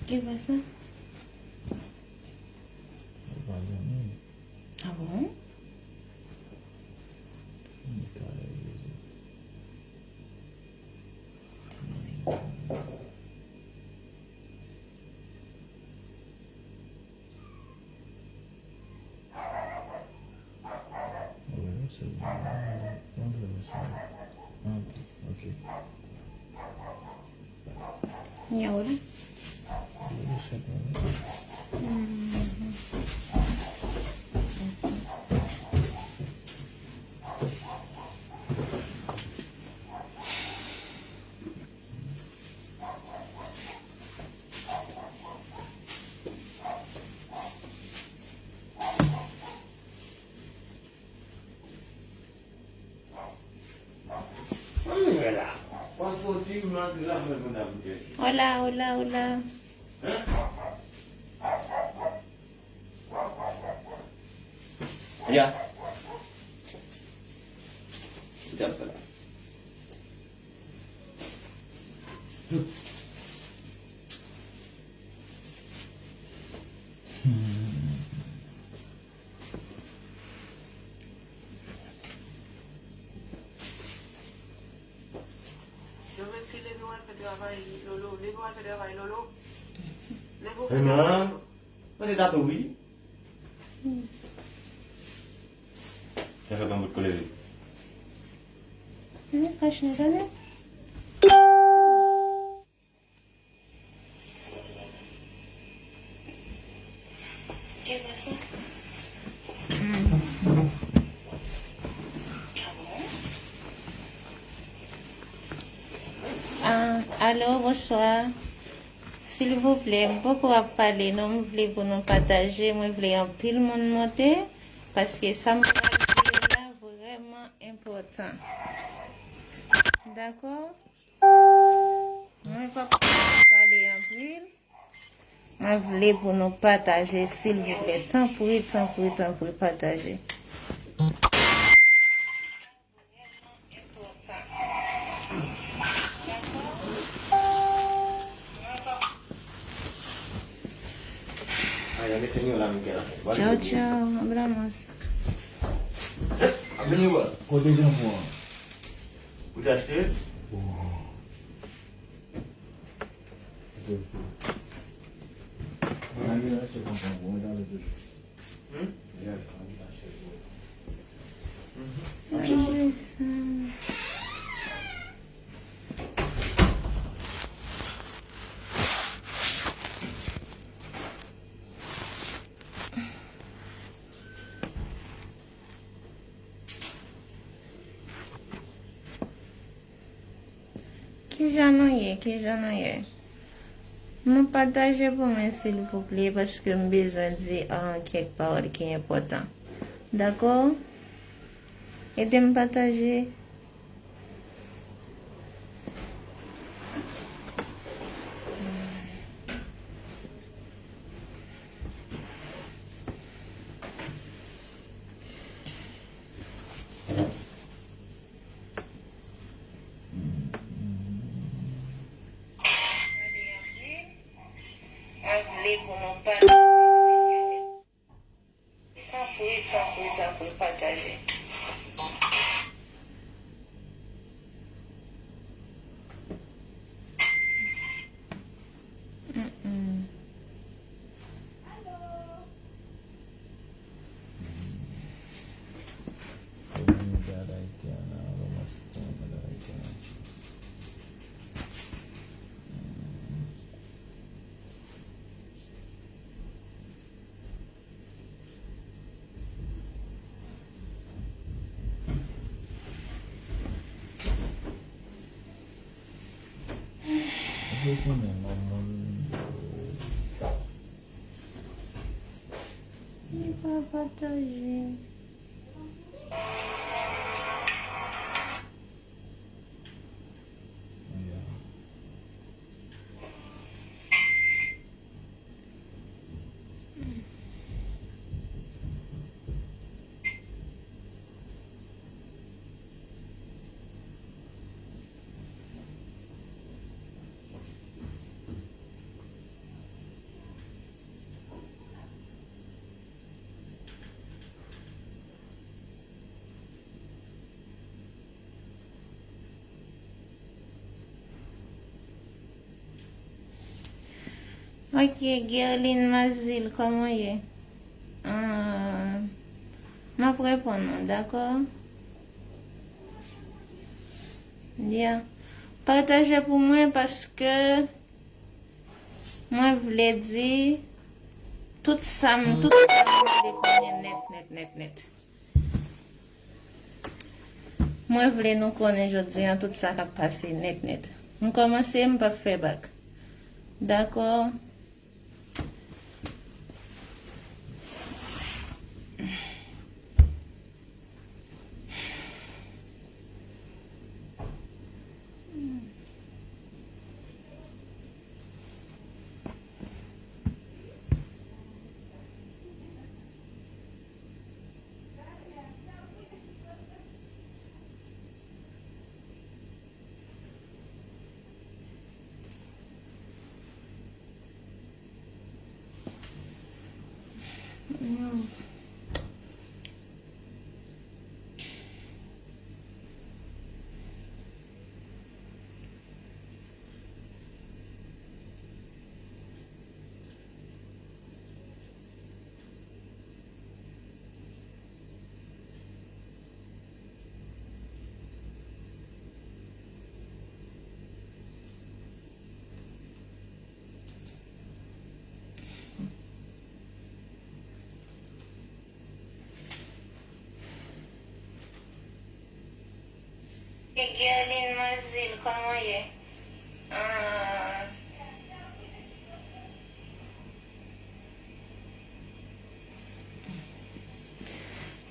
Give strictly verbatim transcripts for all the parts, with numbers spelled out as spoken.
Ki vwa sa? Ou pa zanmi. Ah bon? Li ka realize. Wi, se bon. Mwen vle wè sa. Ah, ok. Nyawo la. Li se bon. Mhm. Hola, hola, hola. Ya. Gad sa. Joveski, leve w al fè travay, Lolo. Leve w al fè travay, Lolo. Leve w fè travay, Lolo. Mwen se tatou, wi. Sa fè tankou t koule li. Mwen fache, tande. Ah, alo, bonswa. Silvouplè, m poko ap pale non, m vle pou nou pataje, mwen vle anpil moun monte, paske sa m pral di yo la vrèman enpòtan. Dakò? Mwen p ap pale anpil. Mwen vle pou nou pataje, silvouplè. Tanpri, tanpri, tanpri, pataje. Tchao, tchao. Hablamos. Kote janbon an? Ou te achte? Mwen al achte kontan pou mwen, gade toujou. Hmm? Mwen al achte pou mwen. Mhm. Ah, wi, sa. Kijan nou ye? Kijan nou ye? Nou pataje pou mwen, silvouplè, paske m bezwen di, ah, kèk pawòl ki enpòtan. Dakò? Ede m pataje. Mwen vle pou nou pataje. Tanpri, tanpri, tanpri, pataje. Mm-mm. Comunidad haitiana, lo más comunidad haitiana. Ou konnen manman m. Li pa pataje. Ok, Guerline Mazil, kòman w ye? Ah, m ap reponn ou, dakò? Yeah. Pataje pou mwen paske mwen vle di tout sa m, tout sa m vle konnen nèt, nèt, nèt, nèt. Mwen vle nou konnen jodi a tout sa k ap pase nèt, nèt. M kòmanse, m p ap fè bak. Dakò? Guerline Mazil, kòman w ye? Ah.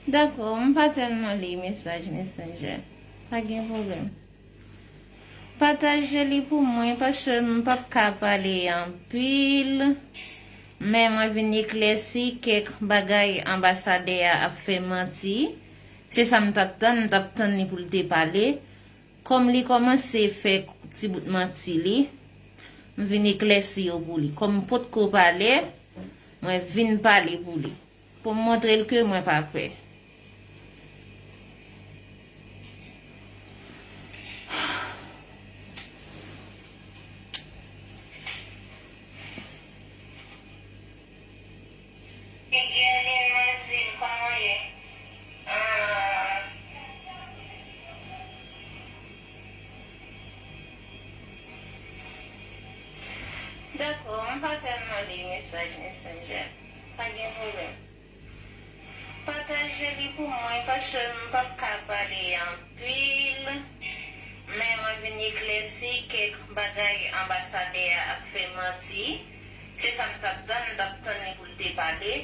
Dakò, m pa tèlman li mesaj Messenger. Pa gen pwoblèm. Pataje li pou mwen, paske m p ap ka pale anpil. Men mwen vin eklèsi kèk bagay anbasadè a ap fè manti. Se sa m t ap tann, m t ap tann li pou l te pale. Kòm li kòmanse fè ti bout manti li, m vin eklèsi yo pou li. Kòm m potko pale, mwen vin pale pou li. Pou m montre l ke mwen pa pè. Guerline Mazil, kòman w ye? Ah. Dakò, m pa tèlman li mesaj Messenger. Pa gen pwoblèm. Pataje li pou mwen, paske m p ap ka pale anpil. Men mwen vin eklèsi kèk bagay anbasadè a ap fè manti. Se sa m t ap tann, m t ap tann li pou l te pale.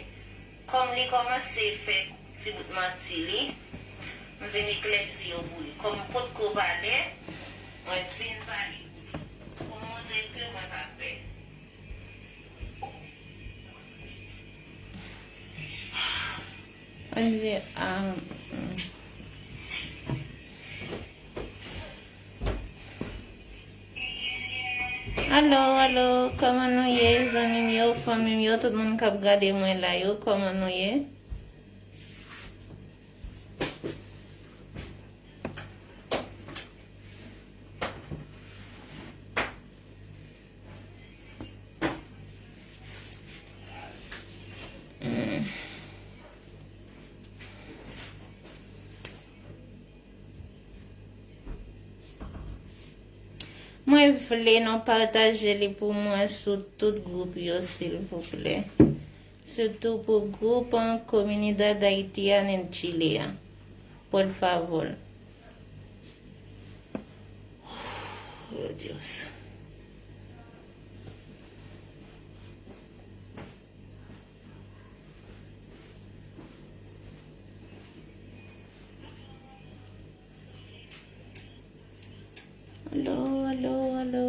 Kòm li kòmanse fè ti bout manti li, m vin eklèsi yo pou li. Kòm m potko pale, mwen vin pale pou li. Pou m montre l ke mwen pa pè. Ann di, ah, mm. Alo, alo, kòman nou ye, zanmi m yo, fanmi m yo, tout moun k ap gade mwen la yo, kòman nou ye? Hmm. Mwen vle nou pataje li pou mwen sou tout gwoup yo, silvouplè. Sitou pou gwoup an Comunidad Haitiana en Chile a. Por favor. Oh, Dios. Alo, alo, alo.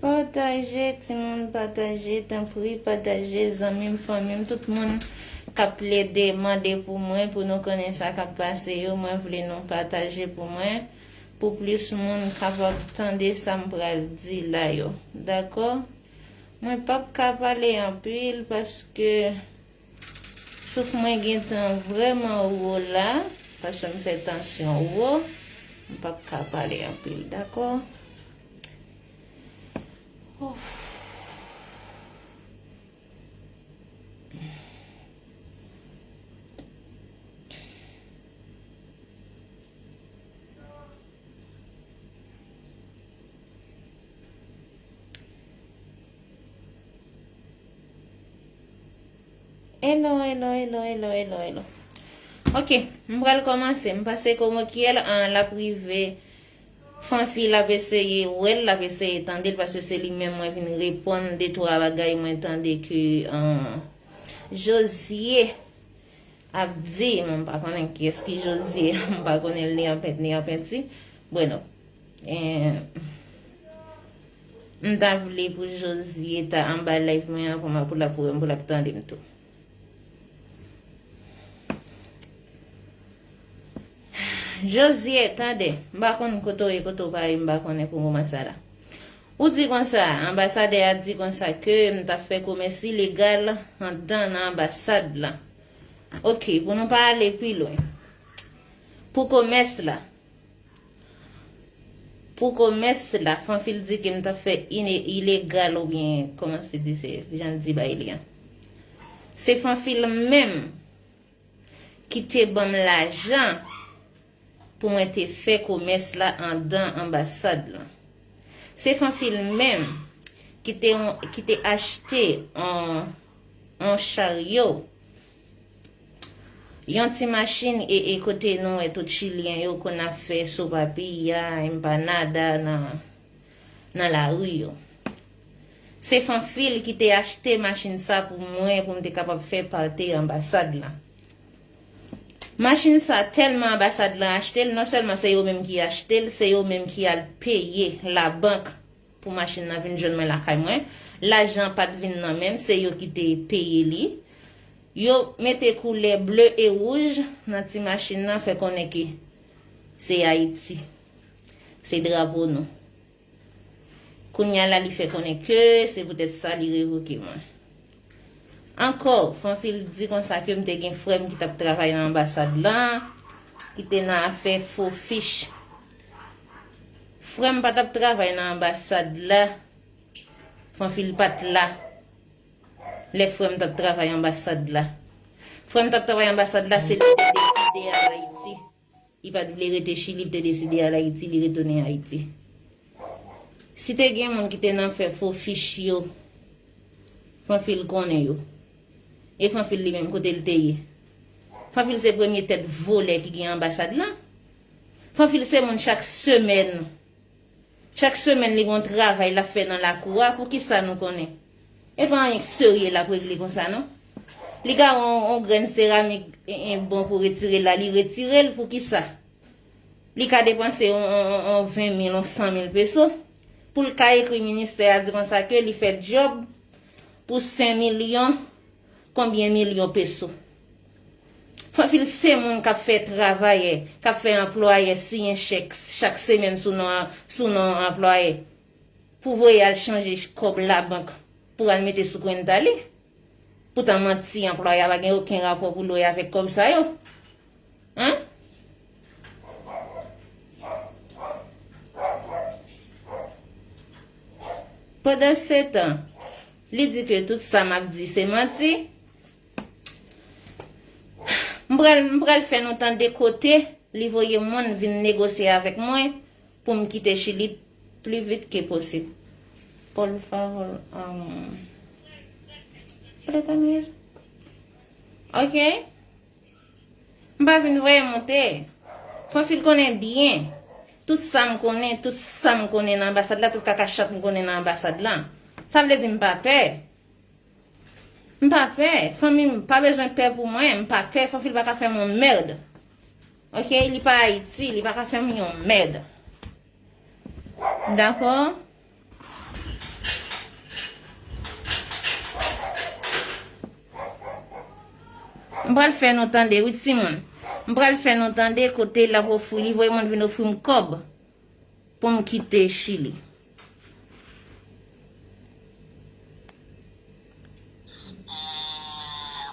Pataje, timoun, pataje, tanpri, pataje, zanmi m, fanmi m, tout moun k ap plede mande pou mwen, pou nou konnen sa k ap pase yo, mwen vle nou pataje pou mwen, pou plis moun kapab tande sa m pral di la yo. Dakò? Mwen p ap ka pale anpil paske souf mwen gentan vrèman wo la. Paske m fè tansyon wo, m p ap ka pale anpil, dakò? Ouf. Hello, hello, hello, hello, hello, hello. Ok, m pral kòmanse. M pase komokyèl an l ap rive. Fanfi l ap eseye wè l, l ap eseye tande l, paske se li menm mwen vin reponn de twa bagay mwen tande ke an, Josie ap di, men m pa konnen kiyès ki Josie, m pa konnen l ni an pent ni an penti. Bueno, eh, m ta vle pou Josie ta anba live mwen an pou m, pou l ap, pou l ap tande m tou. Josie, tande, m pa konn kote w ye, kote w pa ye, m pa konnen pou moman sa la. Ou di konsa, anbasadè a di konsa ke m t ap fè komès ilegal anndan nan anbasad la. Ok, pou nou pa ale pi lwen. Pou komès la. Pou komès la, Fanfil di ke m t ap fè ine-, ilegal oubyen, kòman se di, se, jan l di bagay li an. Se Fanfil menm ki te ban m lajan pou mwen te fè komès la anndan anbasad lan. Se Fanfil menm ki te, ki te achte on, on charyo, yon ti machin e, e kote nou wè tout Chilyen yo konn ap fè sopapiya, empanada nan, nan lari yo. Se Fanfil ki te achte machin sa pou mwen, pou m te kapab fè pati anbasad lan. Machin sa, tèlman anbasad lan achte l, non sèlman se yo menm ki achte l, se yo menm ki al peye labank pou machin nan vin jwenn mwen lakay mwen. Lajan pa t vin nan men m, se yo ki te peye li. Yo mete koulè ble e wouj nan ti machin nan, fè konnen ke se Ayiti. Se drapo nou. Kounye a la, li fè konnen ke se poutèt sa li revoke mwen. Ankò, Fanfil di konsa ke m te gen frè m ki t ap travay nan anbasad lan, ki te nan afè fo fich. Frè m pa t ap travay nan anbasad la, Fanfil pa t la lè frè m t ap travay anbasad la. Frè m t ap travay anbasad la, se li ki te deside al Ayiti. Li pa t vle rete Chili, li te deside al Ayiti, li retounen Ayiti. Si te gen moun ki te nan fè fo fich yo, Fanfil konnen yo. E Fanfil li menm, kote l te ye? Fanfil se premye tèt vòlè ki gen anbasad lan. Fanfil se moun chak semèn. Chak semèn li gen yon travay l ap fè nan lakou a, poukisa nou konnen? E pa anyen k serye l ap regle konsa, non. Li ka wè yon, yon grenn seramik, en, en, bon pou retire la, li retire l, poukisa? Li ka depanse yon, yon, yon, yon ven mil, yon san mil peso, pou l ka ekri ministè a di konsa ke li fè djòb pou senk milyon, konbyen milyon peso. Fanfil se moun k ap fè travayè, k ap fè anplwayè siyen chèk chak semèn sou non, sou non anplwayè, pou voye al chanje kòb labank pou al mete sou kwenta li. Poutan manti, anplwayè a pa gen okenn rapò pou lwe avèk kòb sa yo. Hein? Pandansetan, li di ke tout sa m ap di se manti. M pral, m pral fè nou tande kote li voye moun vin negosye avèk mwen pou m kite Chili pli vit ke posib. Por favor, um, préstame eso. Ok? M pa vin voye monte. Fanfil konnen byen. Tout sa m konnen, tout sa m konnen nan anbasad la, tout kaka chat m konnen nan anbasad la. Sa vle di m pa pè. M pa pè. Fanmi m pa bezwen pè pou mwen. M pa pè. Fanfil pa ka fè m yon mèd. Ok? Li pa Ayiti. Li pa ka fè m yon mèd. Dakò? M pral fè nou tande, wi, timoun. M pral fè nou tande kote l ap ofri, li voye moun vin ofri m kòb pou m kite Chili.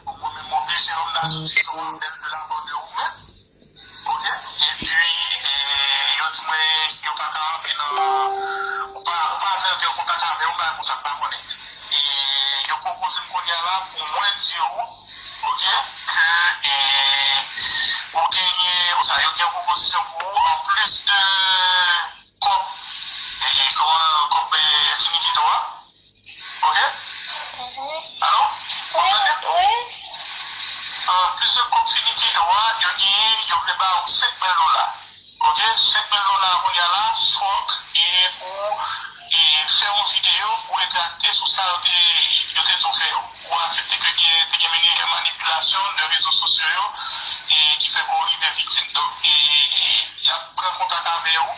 Bon, mwen menm, mwen vle se lòm nan tout sezon an, bèl vle labòde ou menm. Pwopoze m kounye a la pou mwen di w, oke, ke, e, ou genyen, ou sa, yo gen yon pwopozisyon pou ou, anplis de kòb, e, e, kòman, kòb, e, finikito a, oke? Alo? Ou tande? Anplis de kòb finikito a, yo genyen, yo vle ba ou senk mil dola. Oke, senk mil dola kounye a la, fòk e ou e fè yon videyo pou retrakte sou sa yo te, yo te tou fè yo. Ou aksepte ke gen, te gen mani-, manipilasyon de rezo sosyo yo e ki fè ke w rive viktim. Donk, e, e, y ap pran kontak avè ou,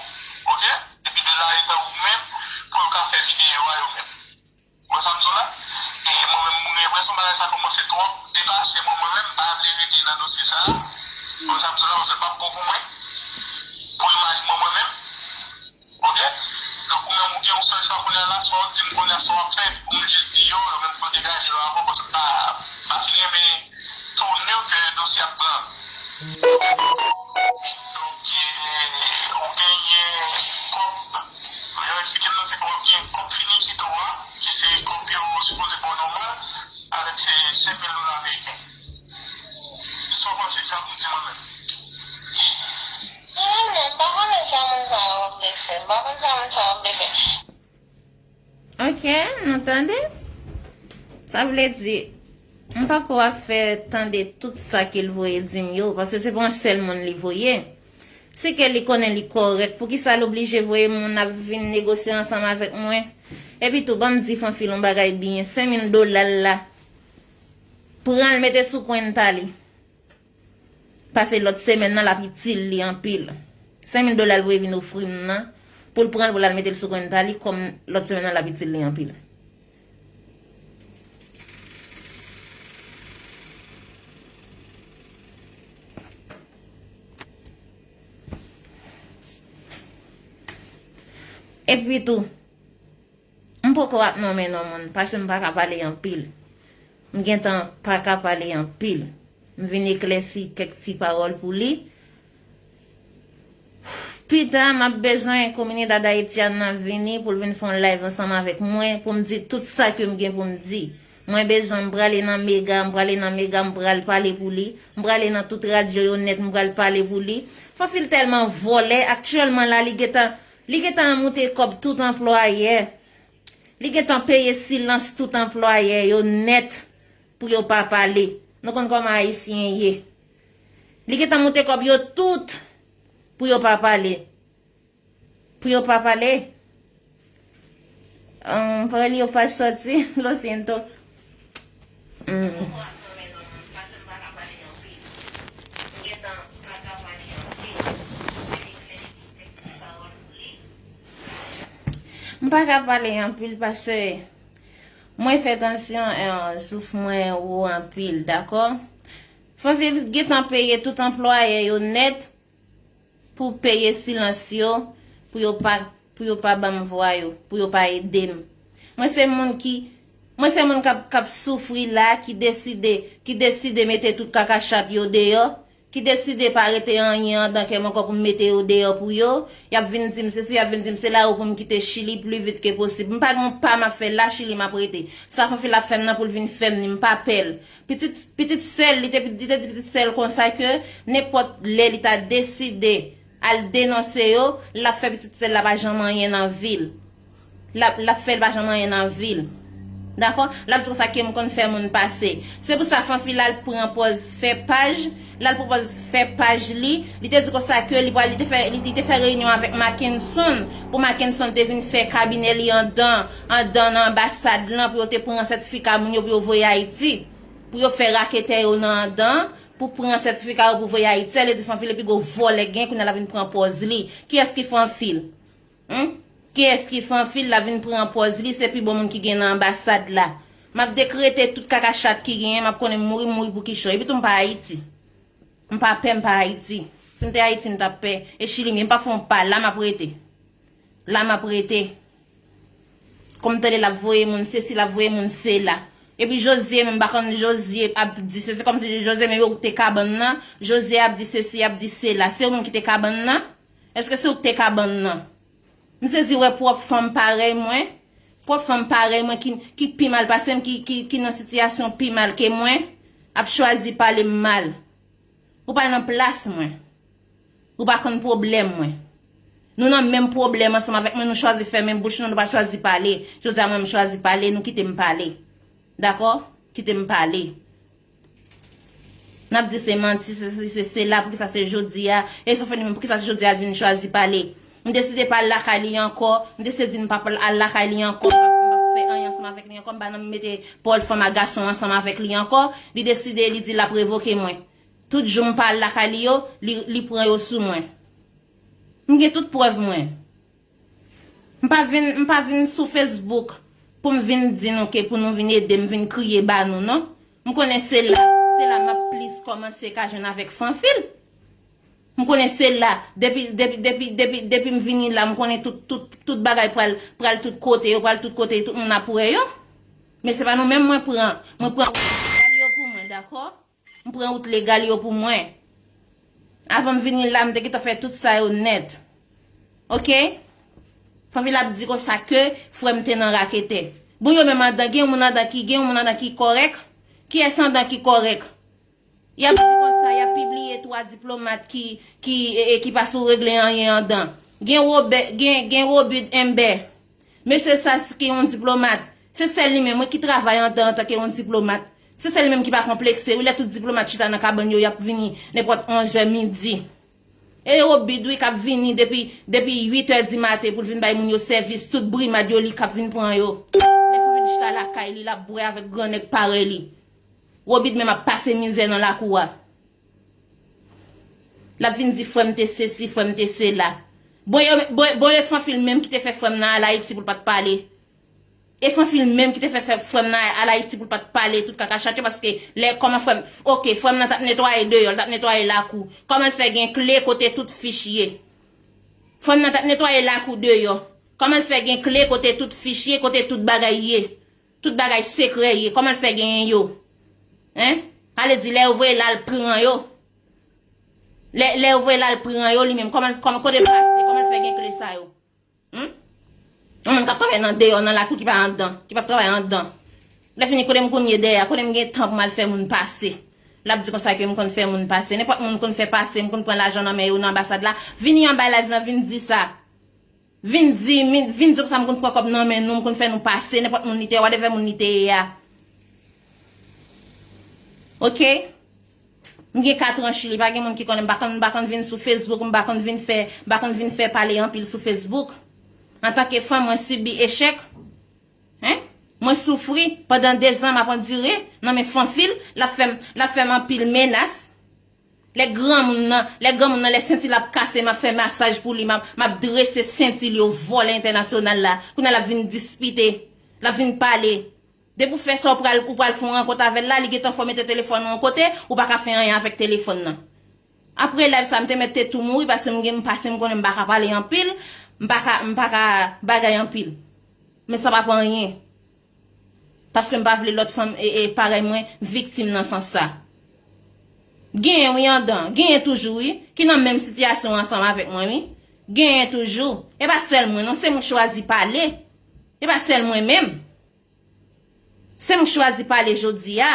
oke? Epi de la, e ta ou menm pou yo ka fè videyo a yo menm. Wè sa m di w la? E mwen menm, mwen gen enpresyon bagay sa kòmanse twòp depase mwen, mwen menm, m pa vle rete nan dosye sa a. Wè sa m di w la, paske l p ap bon pou mwen, pou imaj mwen, mwen menm. Oke? Donk, ou menm, ou gen yon sèl chwa kounye a la, swa w di m kounye a sa w ap fè, epi pou m jis di yo, yo menm pou yo degaje yo ankò, paske m pa, m pa fin renmen toune ke dosye ap pran. Donk, e, ou genyen kòb, yo eksplike m nan se kòb, gen kòb finikito a, ki se kòb yo sipoze ba w nòmal, avèk se senk mil dola ameriken. Sa w panse sa pou m di mwen menm? Non, non, m pa konnen sa moun sa yo vle fè. M pa konn sa moun sa yo vle fè. Ok, nou tande? Sa vle di, m pako ap fè tande tout sa ke l voye di m yo, paske se pa yon sèl moun li voye. Si ke li konnen li kòrèk, poukisa l oblije voye moun ap vin negosye ansanm avèk mwen? Epi tou, ban m di Fanfil yon bagay byen, senk mil dola l la, pran l mete sou kwenta li. Pase lòt semèn nan, l ap itil li anpil. Senk mil dola l voye vin ofri m nan, pou l pran l, pou l al mete l sou kwenta li, kòm lòt semèn nan, l ap itil li anpil. Epi tou, m poko ap nonmen non moun, paske m pa ka pale anpil. M gentan pa ka pale anpil. M vin eklèsi kèk ti pawòl pou li. Pita, m ap bezwen Comunidad Haitiana vini pou l vin fè yon live ansanm avèk mwen, pou m di tout sa ke m gen pou m di. Mwen bezwen, m prale nan Mega, m prale nan Mega, m pral pale pou li. M prale nan tout radyo yo nèt, m pral pale pou li. Fanfil tèlman vòlè, aktyèlman la, li gentan, li gentan moute kòb tout anplwayè. Li gentan peye silans tout anplwayè yo nèt pou yo pa pale. Nou konn kòman Ayisyen ye. Li gentan moute kòb yo tout pou yo pa pale. Pou yo pa pale. Ahn, parèl yo pa sòti, lo siento. Hmm. M pa ka pale anpil paske mwen fè tansyon, eh, souf mwen wo anpil, dakò? Fanfil gentan peye tout anplwayè yo nèt pou peye silans yo, pou yo pa, pou yo pa ban m vwa yo, pou yo pa ede m. Mwen se moun ki, mwen se moun k ap, k ap soufri la, ki deside, ki deside mete tout kaka chat yo deyò, ki deside pa rete anyen andan kè m ankò pou m mete yo deyò pou yo. Y ap vin di m sesi, y ap vin di m se la yo pou m kite Chili pli vit ke posib. M pa gen yon pa m ap fè la, Chili m ap rete. Sa Fanfil ap fè m nan pou l vin fè m ni, m pa pè l. Pitit, pitit sè l, li te, li te di pitit sè l konsa ke nenpòt lè li ta deside al denonse yo, l ap fè pitit sè l la pa janm anyen nan vi l. L ap, l ap fè l pa janm anyen nan vi l. Dakò? L ap di konsa ke m konn fè moun pase. Se pou sa Fanfil al pran pòz fè paj, l al pran pòz fè paj li. Li te di konsa ke li pral, li te fè, li, li te fè reyinyon avèk Mackenson, pou Mackenson te vin fè kabinè li andan, andan nan anbasad lan, pou yo te pran sètifika moun yo, pou yo voye Ayiti. Pou yo fè raketè yo nan andan, pou pran sètifika yo pou voye Ayiti. Sa vle di Fanfil pi gwo vòlè gen, kounye a l ap vin pran pòz li. Kiyès ki Fanfil? Humm? Kiyès ki Fanfil, l ap vin pran pòz li, se pi bon moun ki gen nan anbasad la. M ap dekrete tout kaka chat ki genyen, m ap konnen m mouri, m mouri pou kichòy. Epi tou m pa Ayiti. M pa pè, m pa Ayiti. Si m te Ayiti, m t ap pè. E Chili m ye, m pa fè yon pa, la m ap rete. La m ap rete. Kòm m tande l ap voye moun sesi, l ap voye moun sela. Epi Jozye menm, m pa konn Jozye ap di sesi, kòmsi Jozye menm yo te kabann nan. Jozye ap di sesi, ap di sela. Se ou menm ki te kabann nan? Èske se ou ki te kabann nan? M sezi wè pwòp fanm parèy mwen, Pwòp fanm parèy mwen ki, ki pi mal pase m, ki, ki, ki nan sitiyasyon pi mal ke mwen, ap chwazi pale m mal. Ou pa nan plas mwen. Ou pa konn pwoblèm mwen. Nou nan menm pwoblèm ansanm avèk mwen, nou chwazi fèmen bouch nou, nou pa chwazi pale. Jodi a mwen, m chwazi pale, nou kite m pale. Dakò? Kite m pale. N ap di se manti, se sesi, se sela, poukisa se jodi a? E Fofè li menm, poukisa se jodi a l vin chwazi pale? M deside pa al lakay li ankò, m deside di m pa al lakay li ankò, m p ap fè anyen ansanm avèk li ankò, m pa nan mete pòl fanm ak gason ansanm avèk li ankò. Li deside, li di l ap revoke mwen. Tout jou m pa al lakay li yo, li, li pran yo sou mwen. M gen tout prèv mwen. M pa vin, m pa vin sou Facebook pou m vin di nou ke pou nou vin ede m, vin kriye ba nou, non. M konnen se la, se la m ap plis kòmanse ka jwenn avèk Fanfil. M konnen se la, depi, depi, depi, depi, depi m vini la, m konnen tout, tout, tout bagay pral, pral tout kote, yo pral tout kote, tout moun ap wè yo. Men se pa nou menm mwen pran, mwen pran legal yo pou mwen, dakò? M pran wout legal yo pou mwen. Avan m vini la, m te gentan fè tout sa yo nèt. Oke? Fanmi l ap di konsa ke frè m te nan raketè. Bon, yo menm andan, gen yon moun andan ki, gen yon moun andan ki kòrèk? Kiyès andan ki kòrèk? Y ap di konsa, y ap pibliye twa diplomat ki, ki, e, e, ki pa sou regle anyen andan. Gen Wobè, gen, gen Wobid Enbè. Mesye sa ki yon diplomat, se sèl li menm, wi, ki travay andan antanke yon diplomat. Se sèl li menm ki pa konplekse, wi, lè tout diplomat chita nan kabann yo, y ap vini nenpòt onzè midi. E Wobid, wi, k ap vini depi, depi uit è di maten pou l vin bay moun yo sèvis, tout brimad yo, li k ap vin pran yo. Lè Fanfil chita lakay li, l ap bwè avèk gran nèg parèy li. Wobid menm ap pase mizè nan lakou a. L ap vin di frè m te sesi, frè m te sela. Bon, yo, bon, bon, e Fanfil menm ki te fè frè m nan al Ayiti pou l pa t pale. E Fanfil menm ki te fè, fè frè m nan al Ayiti pou l pa t pale tout kaka chat yo, paske lè kòman frè m, oke, frè m nan t ap netwaye deyò, l t ap netwaye lakou. Kòman l fè gen kle kote tout fich ye? Frè m nan t ap netwaye lakou deyò. Kòman l fè gen kle kote tout fich ye, kote tout bagay ye? Tout bagay sekrè ye. Kòman l fè genyen yo? Hein? Ale di lè yo voye l al pran yo. Lè, lè yo voye l al pran yo li menm, kòman, kòman, kote l pase? Kòman l fè gen kle sa yo? Hmm? Yon moun k ap travay nan deyò, nan lakou ki pa anndan, ki p ap travay anndan. Lè fini, kote m konn ye dèyè a? Kote m gen tan pou m al fè moun pase? L ap di konsa ke m konn fè moun pase. Nenpòt moun konn fè pase, m konn pran lajan nan men yo nan anbasad la. Vini anba live lan, vin di sa. Vin di, vin, vin di konsa m konn pran kòb nan men nou, m konn fè nou pase, nenpòt moun li te ye, whatever moun li te ye a. Oke? M gen katran Chili, pa gen moun ki konnen, m pa konn, m pa konn vin sou Facebook, m pa konn vin fè, m pa konn vin fè pale anpil sou Facebook. Antanke fanm, mwen sibi echèk. Hein? Mwen soufri pandan dezan, m ap andire nan men Fanfil, l ap fè m, l ap fè m anpil menas. Lè granmoun nan, lè granmoun nan, lè senti l ap kase, m ap fè masaj pou li, m ap, m ap drese senti l yo, vòlè entènasyonal la. Kounye a l ap vin dispite, l ap vin pale. Depi w fè sa, w pral, ou pral fè yon rankont avè l la, li gentan fè w mete telefòn ou yon kote, ou pa ka fè anyen avèk telefòn nan. Apre live sa, m te mèt te tou mouri, paske m gen, m pase, m konnen m pa ka pale anpil, m pa ka, m pa ka bagay anpil. Men sa p ap anyen. Paske m pa vle lòt fanm, e, e, parèy mwen, viktim nan sans sa. Genyen wi anndan, genyen toujou wi, ki nan menm sitiyasyon ansanm avèk mwen wi. Genyen toujou. E pa sèl mwen non, se mwen k chwazi pale. E pa sèl mwen menm. Se mwen k chwazi pale jodi a.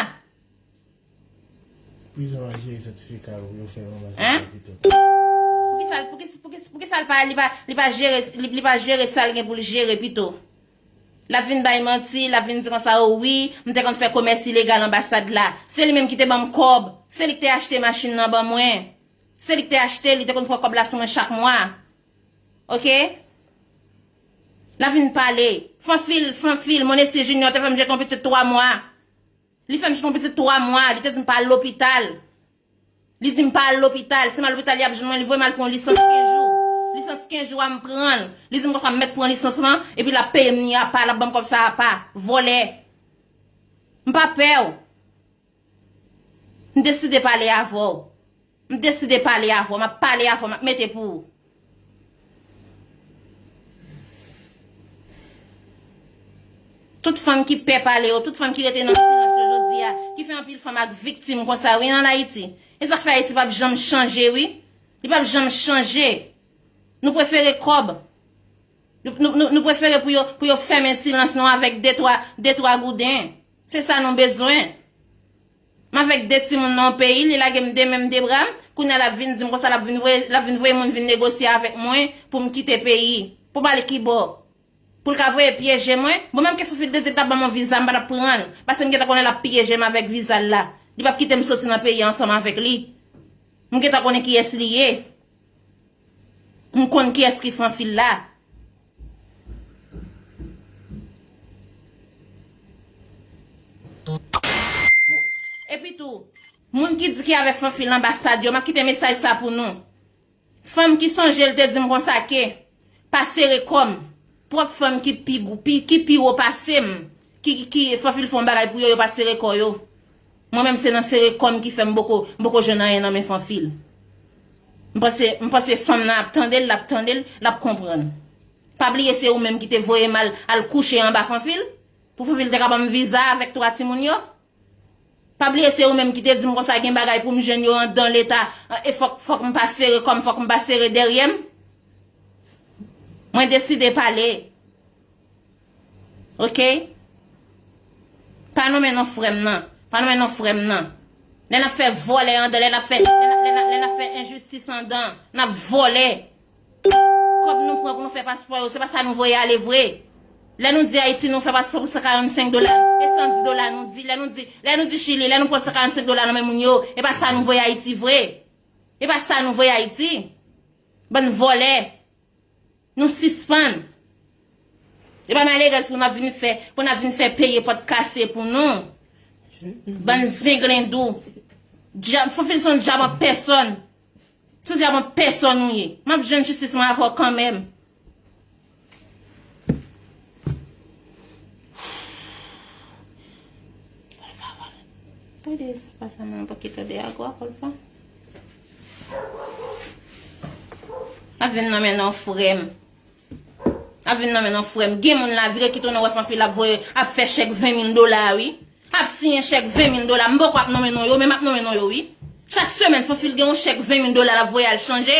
Prizon an jere sètifika yo pou yo fè yon bagay pito. Poukisa, poukisa, poukisa, poukisa l pa, li pa, li pa jere, li, li pa jere sa l gen pou l jere pito? L ap vin bay manti, l ap vin di konsa, o wi, m te konn fè komès ilegal anbasad la. Se li menm ki te ban m kòb. Se li ki te achte machin nan ban mwen. Se li ki te achte, li te konn pran kòb la sou mwen chak mwa. Oke? L ap vin pale. Fanfil, Fanfil, Monesti Junior te fè m jete yon pitit twa mwa. Li fè m jete yon pitit twa mwa, li te di m pa al lopital. Li di m pa al lopital, si m al lopital, y ap jwenn mwen, li voye m al pran yon lisans kenz jou. Lisans kenz jou a, m pran l. Li di m konsa m mèt pran lisans lan, epi l ap peye m ni apa, l ap ban m kòb sa apa. Vòlè. M pa pè w. M deside pale avè w. M deside pale avè w, m ap pale avè w, m ap mete pou ou. Tout fanm ki pè pale yo, tout fanm ki rete nan silans yo jodi a, ki fè anpil fanm ak viktim konsa, wi, ann Ayiti. E sa k fè Ayiti p ap janm chanje, wi. Li p ap janm chanje. Nou prefere kòb. Nou, nou, nou, nou prefere pou yo, pou yo fèmen silans nou avèk de twa, de twa gouden. Se sa nou bezwen. M avèk de timoun nan yon peyi, li lage m de men m, de bra m. Kounye a l ap vin di m konsa, l ap vin voye, l ap vin voye moun vin negosye avèk mwen pou m kite peyi. Pou m ale kibò? Pou l ka voye pyeje mwen? Bon, menm ke Fanfil te di l t ap ban m yon viza, m pa t ap pran l. Paske m gentan konnen l ap pyeje m avèk viza l la. Li p ap kite m soti nan peyi a ansanm avèk li. M gentan konnen kiyès li ye. M konn kiyès ki Fanfil la. Epi tou, moun ki di ki avèk Fanfil anbasad yo, m ap kite mesaj sa pou nou. Fanm ki sonje l te di m konsa ke pa sere kò m. Pwòp fanm ki pi gou, pi, ki pi wo pase m, ki, ki, ki Fanfil fè yon bagay pou yo, yo pa sere kò yo. Mwen menm se nan sere kò m ki fè m poko, m poko jwenn anyen nan men Fanfil. M panse, m panse fanm nan ap tande l, l ap tande l, l ap konprann. Pa bliye se ou menm ki te voye m al, al kouche anba Fanfil, pou Fanfil te ka ban m viza avèk twa timoun yo. Pa bliye se ou menm ki te di m konsa gen bagay pou m jwenn yo anndan leta, e fòk, fòk m pa sere kò m, fòk m pa sere dèryè m. Mwen deside pale. Oke? Pa nonmen non frè m nan. Pa nonmen non frè m nan. Lè n ap fè vòlè anndan, lè n ap fè, lè n ap, lè n ap, lè n ap fè enjistis anndan, n ap vòlè. Kòb nou pran pou nou fè paspò yo, se pa sa nou voye ale vre. Lè nou di Ayiti, nou fè paspò pou san karannsenk dola, e san dis dola nou di, lè nou di, lè nou di Chili, lè nou pran san karannsenk dola nan men moun yo, e pa sa nou voye Ayiti vre. E pa sa nou voye Ayiti. Bann vòlè. Nou sispann. E pa malerèz pou n ap vin fè, pou n ap vin fè peye pòt kase pou nou. Bann zenglendou. Dyab, Fanfil se yon dyab an pèsòn. Se yon dyab an pèsòn ou ye. M ap jwenn jistis mwen avè w kanmenm. Tande, se pa sa mwen pa ki tande a kwa, Kolfa. Ap vin nan men non frè m. Ap vin nan men non frè m. Gen moun la vire ki tounen wè Fanfil ap voye, ap fè chèk ven mil dola, wi. Ap siyen chèk ven mil dola. M poko ap nonmen non yo, men m ap nonmen non yo, wi. Chak semèn, Fanfil gen yon chèk ven mil dola l ap voye al chanje.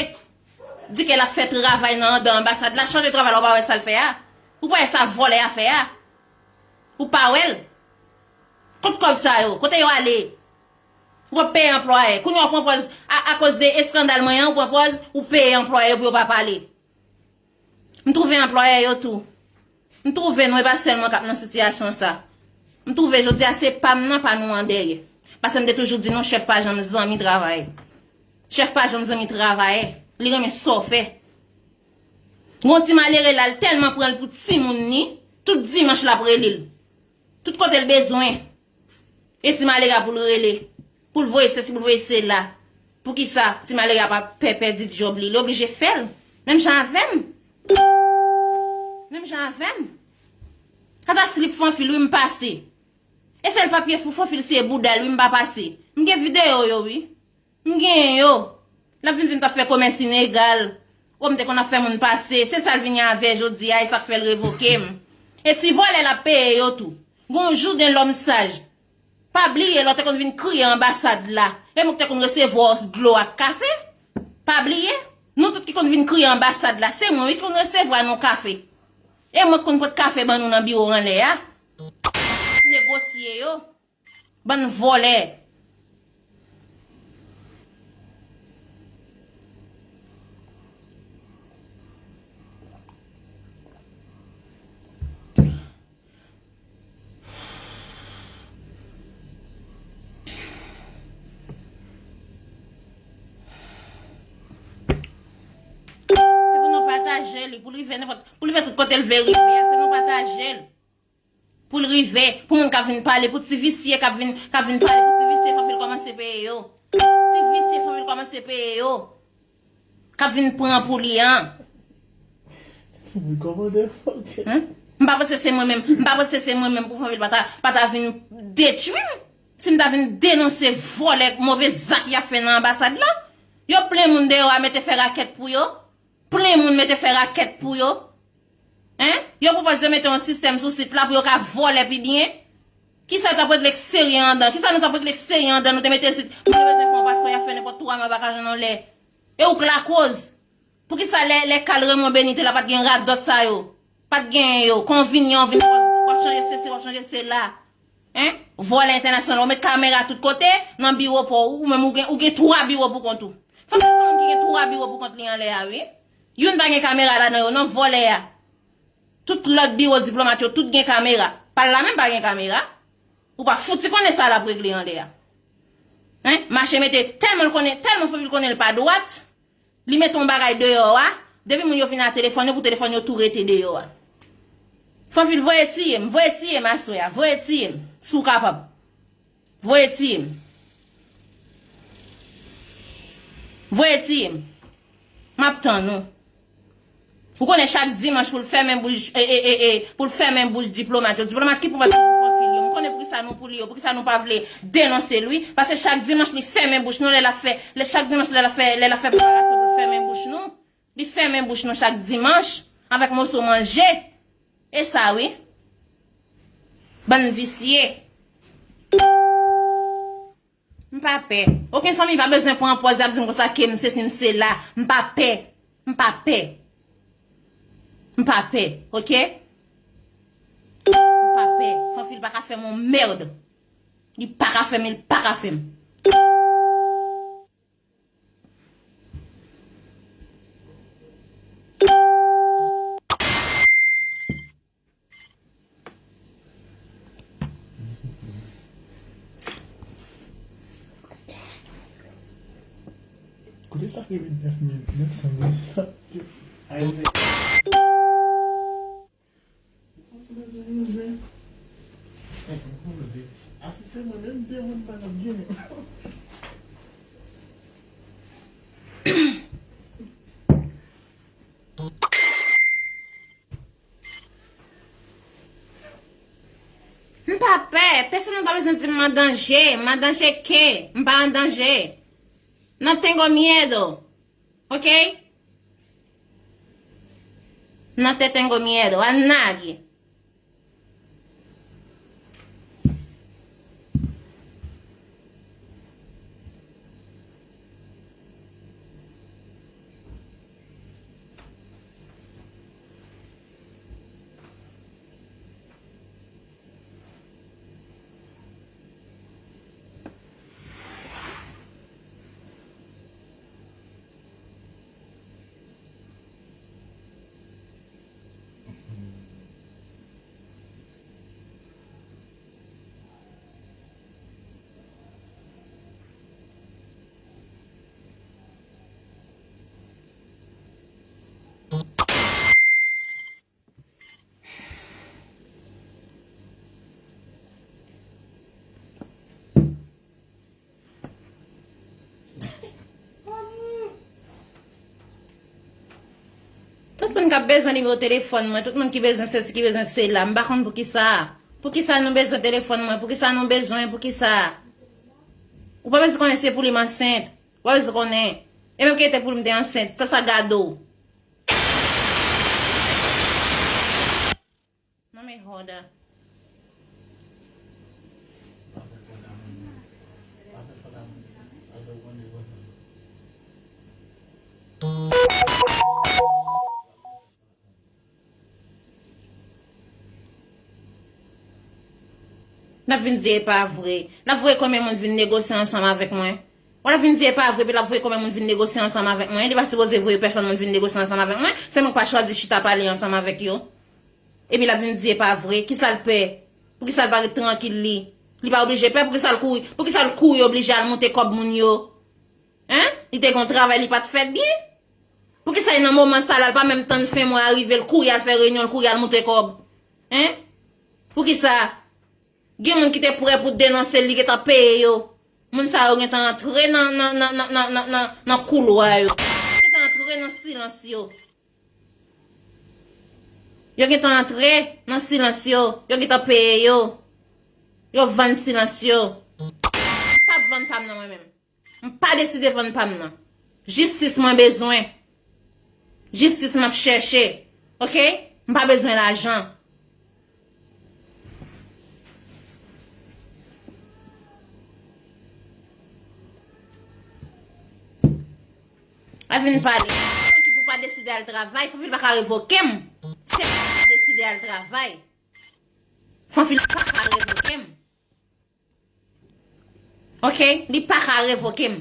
Di ke l ap fè travay nan anndan anbasad la. Chanje travay la, ou pa wè sa l fè a? Ou pa wè sa vòlè a fè a? Ou pa wè l? Kot kòb sa yo? Kote yo ale? Ou ap peye anplwayè. Kounye a ou pran pòz, a, akoz de eskandal mwen an, ou pran pòz, ou peye anplwayè yo pou yo pa pale. M twouve anplwayè yo tou. M twouve nou, e pa sèl mwen k ap nan sitiyasyon sa. M twouve jodi a se pa m nan pa nou an dèyè. Paske m te toujou di nou chèf pa janm zanmi travayè. Chèf pa janm zanmi travayè. Li renmen sa w fè. Gon ti malere la, l tèlman pran l pou timoun ni, tout dimanch l ap rele l. Tout kote l bezwen. E ti malere a pou l rele. Pou l voye sesi, pou l voye sela. Poukisa ti malere a pa pè pèdi djòb li? Li oblije fè l. Menm jan avè m. Menm jan avè m. Ata slip Fanfil, wi, m pase. E sèl papye fou Fanfil se bouda l, wi, m pa pase. M gen videyo yo, wi. M genyen yo. L ap vin di m t ap fè komès inegal. O, m te konn ap fè moun pase. Se sa l vini avè jodi a, e sa k fè l revoke m. E ti vòlè l ap peye yo tou. Gon jou gen lòm saj. Pa bliye lè w te konn vin kriye anbasad la. E mwen k te konn resevwa w dlo ak kafe. Pa bliye. Nou tout ki konn vin kriye anbasad la, se mwen wi ki konn resevwa nou kafe. E mwen k konn pot kafe ban nou nan biwo anlè a. Negosye yo. Bann vòlè. Se pou nou pataje li, pou l rive nenpòt, pou l rive tout kote l vle rive a, se nou pataje l. Pou l rive, pou moun k ap vin pale, pou ti visye k ap vin, k ap vin pale, pou ti visye Fanfil kòmanse peye yo. Ti visye Fanfil kòmanse peye yo. K ap vin pran pou li an. Wi, kòmandè, ok. Hein? M pa panse se mwen menm, m pa panse se mwen menm pou Fanfil pa ta, pa ta vin detwi m. Si m ta vin denonse vòlè, move zak y ap fè nan anbasad la, yo plen moun deyò a mete fè rakèt pou yo. Plen moun mete fè rakèt pou yo. Hein? Yo pwopòz yo mete yon sistèm sou sit la pou yo ka vòlè pi byen. Kisa t ap regle k serye anndan? Kisa nou t ap regle k serye anndan? Nou te mete sit, nou te bezwen fè yon paspò, y ap fè nenpòt twa mwa, pa ka jwenn yon lè. E ou k lakoz. Poukisa lè, lè kal Raymond Benitez la pa t gen radòt sa yo? Pa t gen yo, konvinyan, vin w ap chanje sesi, w ap chanje sela. Hein? Vòlè entènasyonal, ou met kamera tout kote, nan biwo pa w, ou menm ou gen, ou gen twa biwo pou kont ou. Fanfil se yon moun ki gen twa biwo pou kont li anlè a, wi. Youn pa gen kamera ladan yo, non, vòlè a. Tout lòt biwo diplomat yo, tout gen kamera. Pa l la menm pa gen kamera. Ou pa fouti konnen sa l ap regle anlè a. Hein? Mache mete, tèlman l konnen, tèlman Fanfil konnen l pa dwat, li mete yon bagay deyò a, depi moun yo vin a telefòn yo, pou telefòn yo tou rete deyò a. Fanfil voye tiye m, voye tiye m aswè a, voye tiye m, si w kapab. Voye tiye m. Voye tiye m. M ap tann ou. Ou konnen chak dimanch pou l fèmen bouch, e, e, e, e, pou l fèmen bouch diplomat yo. Diplomat ki pou pase pou Fanfil yo. M konnen poukisa nou pou li yo, poukisa nou pa vle denonse l, wi. Paske chak dimanch li fèmen bouch nou, lè l ap fè, lè, chak dimanch lè l ap fè, lè l ap fè preparasyon pou l fèmen bouch nou. Li fèmen bouch nou chak dimanch avèk moso manje. E sa, wi. Bann visye. M pa pè. Okenn fanmi pa bezwen pran pòz y ap di m konsa ke m sesi, m sela. M pa pè. M pa pè. M pa pè, oke? M pa pè. Fanfil pa ka fè m yon mèd. Li pa ka fè m, li pa ka fè m. Kote sa rive nèf mil nèf san mil sa? Ayisyen. Ou panse bezwen yon zen? Asi se mwen menm de moun pa t ap gen. M pa pè. Pèsonn pa bezwen di m m an danje. M an danje ke? M pa an danje. No tengo miedo. Ok? No te tengo miedo a nadie. Tout moun k ap bezwen nimewo telefòn mwen, tout moun ki bezwen sesi, ki bezwen sela, m pa konn poukisa. Poukisa nou bezwen telefòn mwen? Poukisa nou bezwen? Poukisa? Ou pa bezwen konnen se pou li m ansent. Ou pa bezwen konnen. E menm ke te pou li m te ansent, fè sa gade w. No me joda. N ap vin di e pa vre. N ap voye konbyen moun vin negosye ansanm avèk mwen? Ou n ap vin di e pa vre, epi l ap voye konbyen moun vin negosye ansanm avèk mwen? Li pa sipoze voye pèsonn moun vin negosye ansanm avèk mwen. Se mwen k pa chwazi chita pale ansanm avèk yo. Epi l ap vin di e pa vre. Kisa l pè? Poukisa l pa ret trankil li? Li pa oblije pè, poukisa l kouri? Poukisa l kouri oblije al moute kòb moun yo? Hein? Li te gen yon travay li pa t fè byen? Poukisa e nan moman sa la, l pa menm tann fen mwa a rive, l kouri al fè reyinyon, l kouri al moute kòb? Hein? Poukisa? Gen moun ki te prè pou denonse l, li gentan peye yo. Moun sa yo gentan antre nan, nan, nan koulwa yo. Yo gentan antre nan silans yo. Yo gentan antre nan silans yo. Yo gentan peye yo. Yo vann silans yo. M p ap vann pa m nan mwen menm. M pa deside vann pa m nan. Jistis mwen bezwen. Jistis m ap chèche. Oke? M pa bezwen lajan. A vin pale. Ki pou deside al travay, Fanfil pa ka revoke m. Se mwen ki deside al travay. Fanfil pa ka revoke m. Oke? Li pa ka revoke m.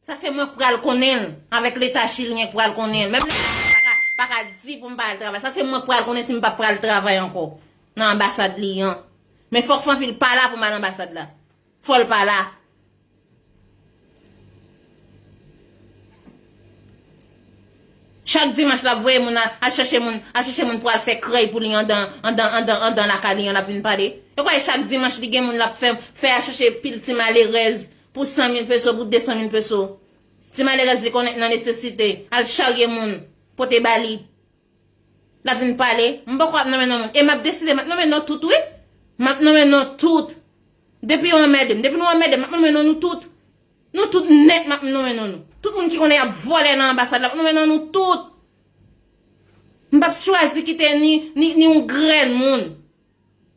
Sa se mwen k pral konnen l, avèk leta chilyen k pral konnen l. Menm leta chilyen pa ka, pa ka di pou m pa al travay. Sa se mwen k pral konnen si m p ap pral travay ankò nan anbasad li an. Men fòk Fanfil pa la pou m al anbasad la. Fò l pa la. Chak dimanch l ap voye moun al, al chèche moun, al chèche moun pou al fè krèy pou li andan, andan, andan, andan lakay li an, l ap vin pale. Yo kwè chak dimanch li gen moun l ap fè, fè al chèche pil ti malerèz pou san mil peso, pou de san mil peso. Ti malerèz li konnen nan nesesite, al charye moun, pote ba li. L ap vin pale, m poko ap nonmen non moun. E m ap deside, m ap nonmen non tout, wi. M ap nonmen non tout. Depi yo anmède m, depi nou anmède m, m ap nonmen non nou tout. Nou tout nèt, m ap nonmen non nou. Tout moun ki konnen y ap vòlè nan anbasad la, m ap nonmen non nou tout. M p ap chwazi kite ni, ni, ni yon grenn moun.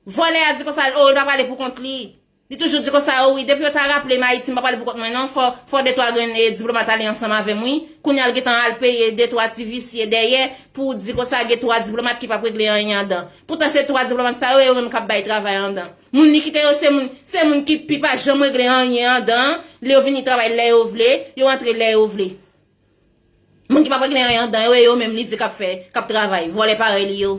Vòlè a di konsa, o, li pa pale pou kont li. Li toujou di konsa, o wi, depi yo ta raple m Ayiti, m pa pale pou kont mwen non, fò, fò de twa grenn, e, diplomat ale ansanm avè m, wi. Kounye a l gentan al peye de twa ti visye dèyè pou di konsa gen twa diplomat ki p ap regle anyen andan. Poutan se twa diplomat sa yo, e yo menm k ap bay travay andan. Moun li kite yo, se moun, se moun ki pi pa janm regle anyen andan, lè yo vini travay lè yo vle, yo antre lè yo vle. Moun ki p ap regle anyen andan yo, e yo menm li di k ap fè, k ap travay. Vòlè parèy li yo.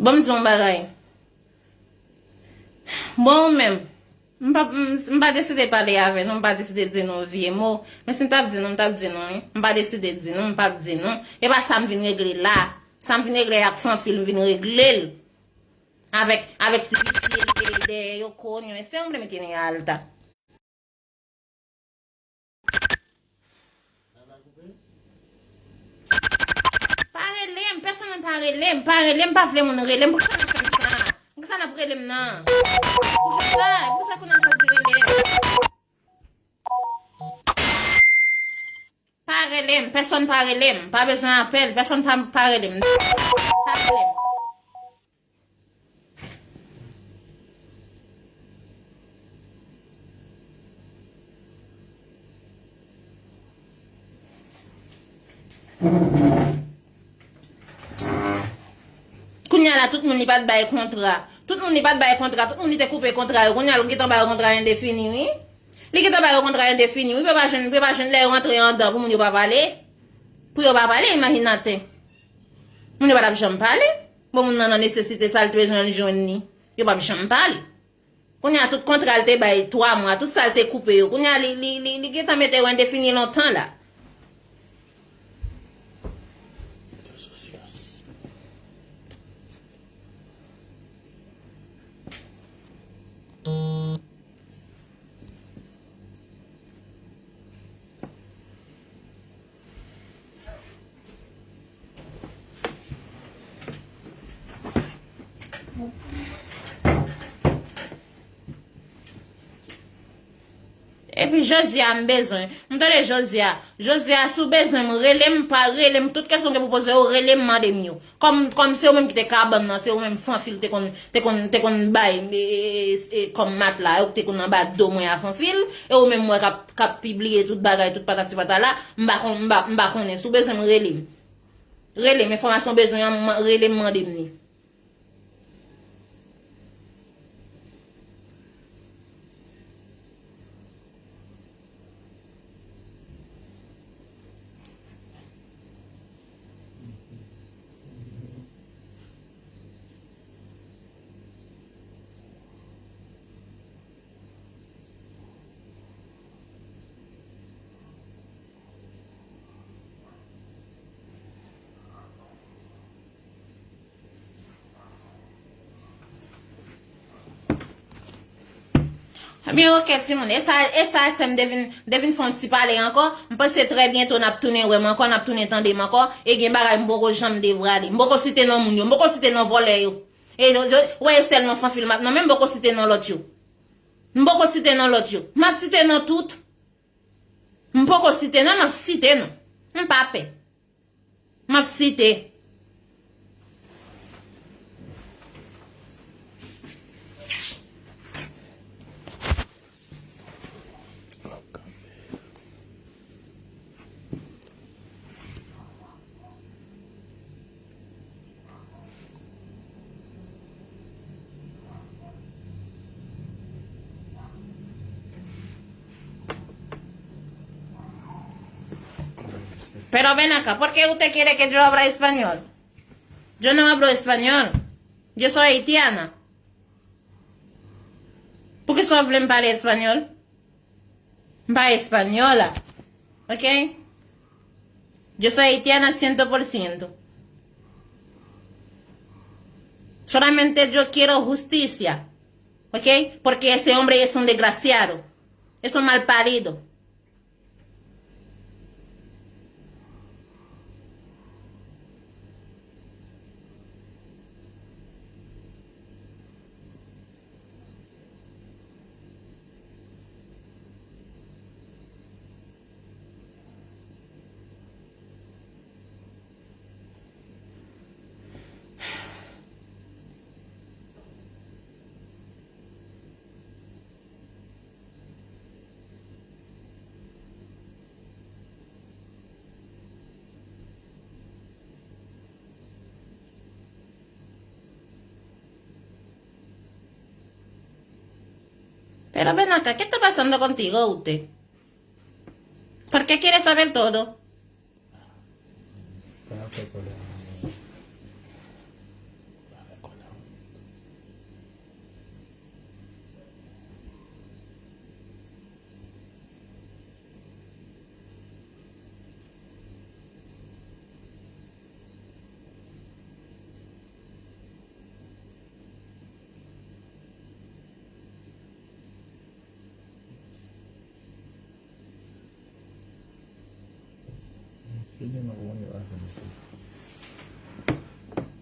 Ban m di yon bagay. Bon, ou menm, m pa, m, m pa deside pale avè nou, m pa deside di nou vye mo. Men si m t ap di nou, m t ap di nou, wi. M pa deside di nou, m p ap di nou. E pa sa m vin regle la. Sa m vin regle ak Fanfil, m vin regle l. Avèk, avèk ti visye li te dèyè yo, konyo. Se yon blèm ki ni alta. Pa rele m, pèsonn pa rele m, pa rele m, pa vle moun rele m. Poukisa n ap fè m sa? Poukisa n ap rele m nan? Poukisa? Poukisa kounye a sòti rele m? Pa rele m, pèsonn pa rele m, pa bezwen apèl, pèsonn pa, pa rele m. Pa rele m. Kounye a la, tout moun li pa t bay kontra. Tout moun li pa t bay kontra. Tout moun li te koupe kontra yo. Kounye a, l gentan ba yo kontra endefini, wi. Li gentan ba yo kontra endefini, wi. Pou yo pa jwenn, pou yo pa jwenn lè yo antre anndan, pou moun yo pa pale. Pou yo pa pale, imajinatè. Moun yo pa t ap janm pale. Bon, moun nan nan nesesite, sa l te bezwen, l jwenn li. Yo p ap janm pale. Kounye a, tout kontra l te bay twa mwa, tout sa l te koupe yo. Kounye a, li, li, li, li gentan mete yo endefini lontan la. Epi Josia, m bezwen. M tande Josia. Josia, si w bezwen m, rele m, pa rele m. Tout kesyon ke pou poze yo, rele m, mande m yo. Kòm, kòm se ou menm ki te kabann nan, se ou menm Fanfil te konn, te konn, te konn bay, e, e, e, e, kòm matla, ou te konn anba do mwen a Fanfil, e ou menm mwen k ap, k ap pibliye tout bagay, tout patati patala, m pa konn, m pa, m pa konnen. Si w bezwen m, rele m. Rele m, enfòmasyon w bezwen an, man-, rele m, mande m li. Ebyen, oke, timoun. E sa, e sa, sè m te vin, te vin fè yon ti pale ankò. M panse trè byento n ap tounen wè m ankò, n ap tounen tande m ankò. E gen bagay m poko janm devwale. M poko site non moun yo, m poko site non vòlè yo. E yo, yo, wè, e sèl non Fanfil m ap nonmen, m poko site non lòt yo. M poko site non lòt yo. M ap site non tout. M poko site non, m ap site non. M pa pè. M ap site. Pero ven acá, ¿por qué usted quiere que yo habla español? Yo no hablo español. Yo soy haitiana. Por qué solo vle m pale español? M pa española. ¿Ok? Yo soy haitiana cien por ciento. Solamente yo quiero justicia. ¿Ok? Porque ese hombre es un desgraciado. Es un mal parido. Pero ven acá, ¿qué está pasando contigo usted? ¿Por qué quiere saber todo?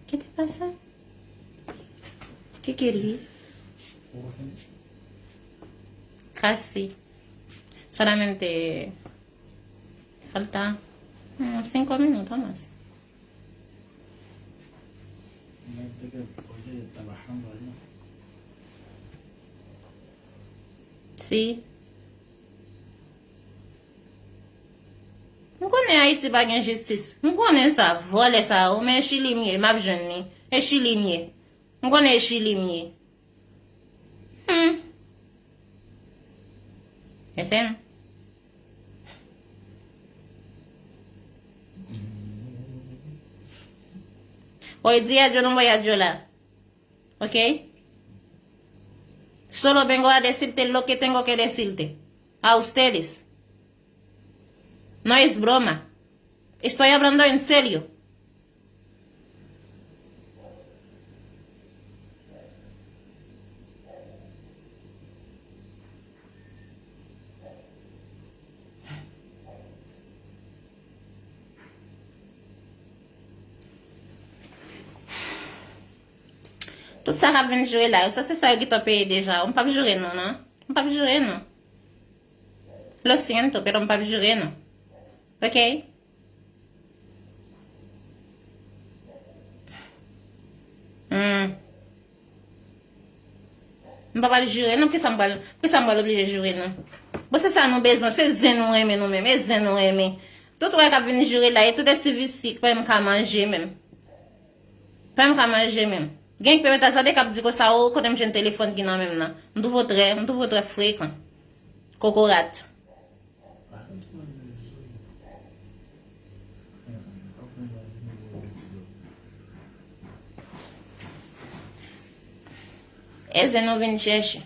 ¿Qué te pasa? ¿Qué quería? Casi. Solamente falta, mm, cinco minutos más. Sí. M konnen Ayiti pa gen jistis. M konnen sa, vòlè sa, o, men e Chili m ye, m ap jwenn li. E Chili m ye. M konnen e Chili m ye. Hmm. Ese m. Hoy día yo no voy a llorar. ¿Ok? Solo vengo a decirte lo que tengo que decirte. A ustedes. No es broma. Estoy hablando en serio. Tout sa k ap vin joure la, sa se sa yo gentan peye deja. M p ap joure nou, non. M p ap joure nou. Lo siento, pero m p ap joure nou. Ok? Hmm. M pa pral joure nou, poukisa m pral, poukisa m pral oblije joure nou? Bon, se sa nou bezwen, se zen nou renmen nou menm, e zen nou renmen. Tout wè k ap vin joure la, e tout e ti visye k pa menm ka manje menm. Pa menm ka manje menm. Gen k pèmèt a sa de k ap di konsa, o, kote m jwenn telefòn ki nan men m nan? M twouve w trè, m twouve w trè frekan. Kokorat. E zen nou vin chèche.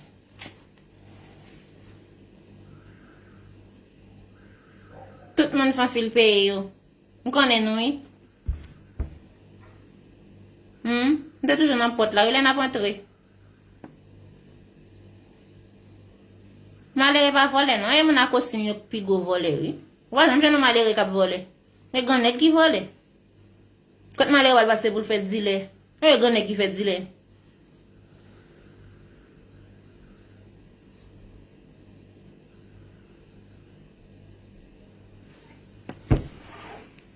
Tout moun fanfil peye yo. M konnen nou, wi. Hmm? M te toujou nan pòt la, wi, lè n ap antre. Malere pa vòlè, non. E moun ak kostim yo pi gwo vòlè, wi. Ou pa janm jwenn yon malere k ap vòlè. E gran nèg ki vòlè. Kot malere w al pase pou l fè dilè? E gran nèg ki fè dilè.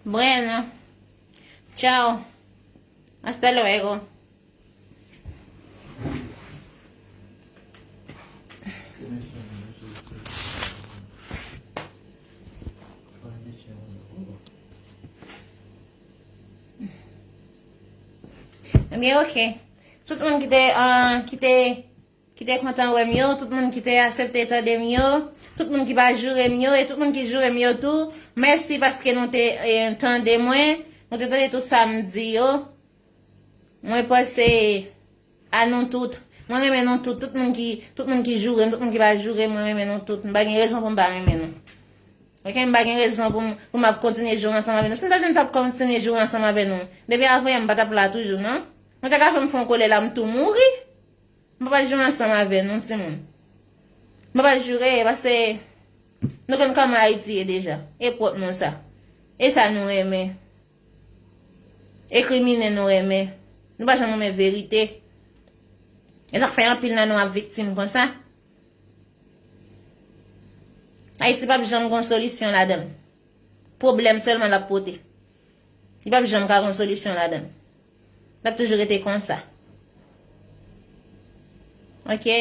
Bueno, Tchao. Hasta luego. Ebyen, oke. Tout moun ki te, ah, ki te, ki te kontan wè m yo, tout moun ki te aksepte tande m yo, tout moun ki pa joure m yo, e tout moun ki joure m yo tou, mèsi paske nou te, eh, tande mwen, nou te tande tout sa m di yo. Mwen panse a nou tout. Mwen renmen nou tout. Tout moun ki, tout moun ki joure m, tout moun ki pa joure m, mwen renmen nou tout. M pa gen rezon pou m pa renmen nou. Oke, m pa gen rezon pou m, pou m ap kontinye joure ansanm avè nou. Si m ta di m t ap kontinye joure ansanm avè nou, depi avan yè m pa t ap la toujou, non. Mwen ta ka fè m fè yon kolè la, m tou mouri. M pa pral joure ansanm avè nou, timoun. M pa pral joure, paske nou konn kòman Ayiti ye deja. E pwòp nou sa. E sa nou renmen. E krimine nou renmen. Nou pa janm renmen verite. E sa k fè anpil nan nou ap viktim konsa. Ayiti p ap janm gon solisyon ladan l. Pwoblèm sèlman l ap pote. Li p ap janm ka gon solisyon ladan l. L ap toujou rete konsa. Oke?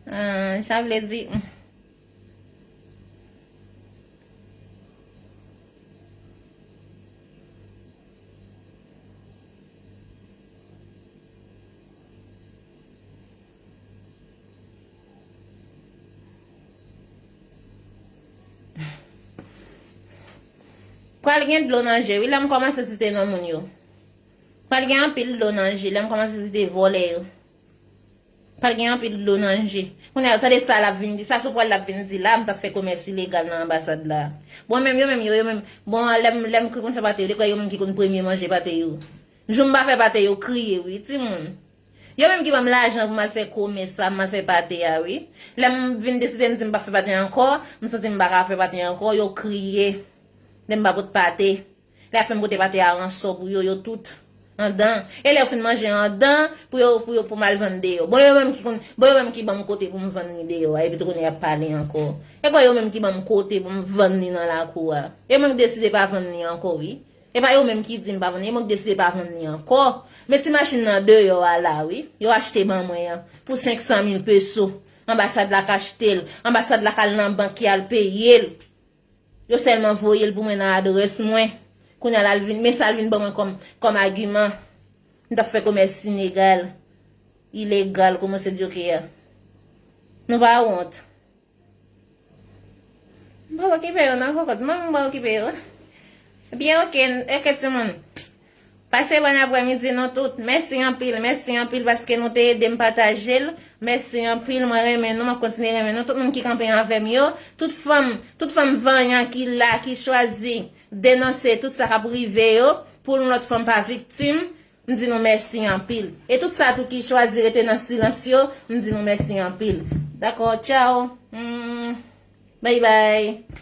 Ah, sa vle di, pral gen dlo nan je, wi, lè m kòmanse site non moun yo. Pral gen anpil dlo nan je, lè m kòmanse site vòlè yo. Pral gen anpil dlo nan je. Kounye a, tande sa l ap vin di, sa Soupral l ap vin di la, m t ap fè komès ilegal nan anbasad la. Bon, menm yo, menm yo, yo menm, bon, lè m, lè m konn fè pate yo, de kwè yo menm ki konn premye manje pate yo. Jou m pa fè pate yo kriye, wi, timoun. Yo menm ki ban m lajan pou m al fè komès la, m al fè pate a, wi. Lè m vin deside m di m p ap fè pate ankò, m santi m pa ka fè pate ankò, yo kriye. Lè m pa pot pate. Lè fè m pote pate a ransò pou yo, yo tout andan. E lè yo fin manje andan, pou yo, pou yo, pou m al vann deyò. Bon, yo menm ki konn, bon, yo menm ki ban m kote pou m vann li deyò a, epi tou kounye a y ap pale ankò. E kwè yo menm ki ban m kote pou m vann li nan lakou a. Yo menm ki deside pa vann li ankò, wi. E pa yo menm ki di m pa vann, e mwen ki deside pa vann li ankò. Men ti machin nan deyò a la, wi. Yo achte ban mwen an pou senk san mil peso. Anbasad la k achte l. Anbasad la k al nan bank, y al peye l. Yo sèlman voye l pou mwen nan adrès mwen. Kounye a la, l vin, men sa l vin ban mwen kòm, kòm agiman. M t ap fè komès inegal, ilegal, kòman se djoke a. Nou pa wont. M pa okipe yo nan kòkòt, manman m pa okipe yo. Ebyen, oke, oke, timoun. Pase bòn aprèmidi nou tout. Mèsi anpil, mèsi anpil paske nou te ede m pataje l. Mèsi anpil, mwen renmen nou, m ap kontinye renmen nou. Tout moun ki kanpe avè m yo, tout fanm, tout fanm vanyan ki la, ki chwazi denonse tout sa k ap rive yo, pou yon lòt fanm pa viktim, m di nou mèsi anpil. E tout sa tou ki chwazi rete nan silans yo, m di nou mèsi anpil. Dakò, tchao. Hmm. Bye bye.